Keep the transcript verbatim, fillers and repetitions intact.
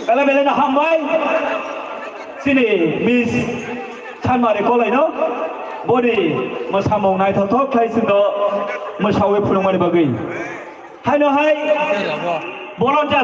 Bele bele no hambai. Chini Miss Sanmari Kolai no boni mwsamung naithothok khlai sino mwsawi phunukmani bagwi. Haino hai volunteers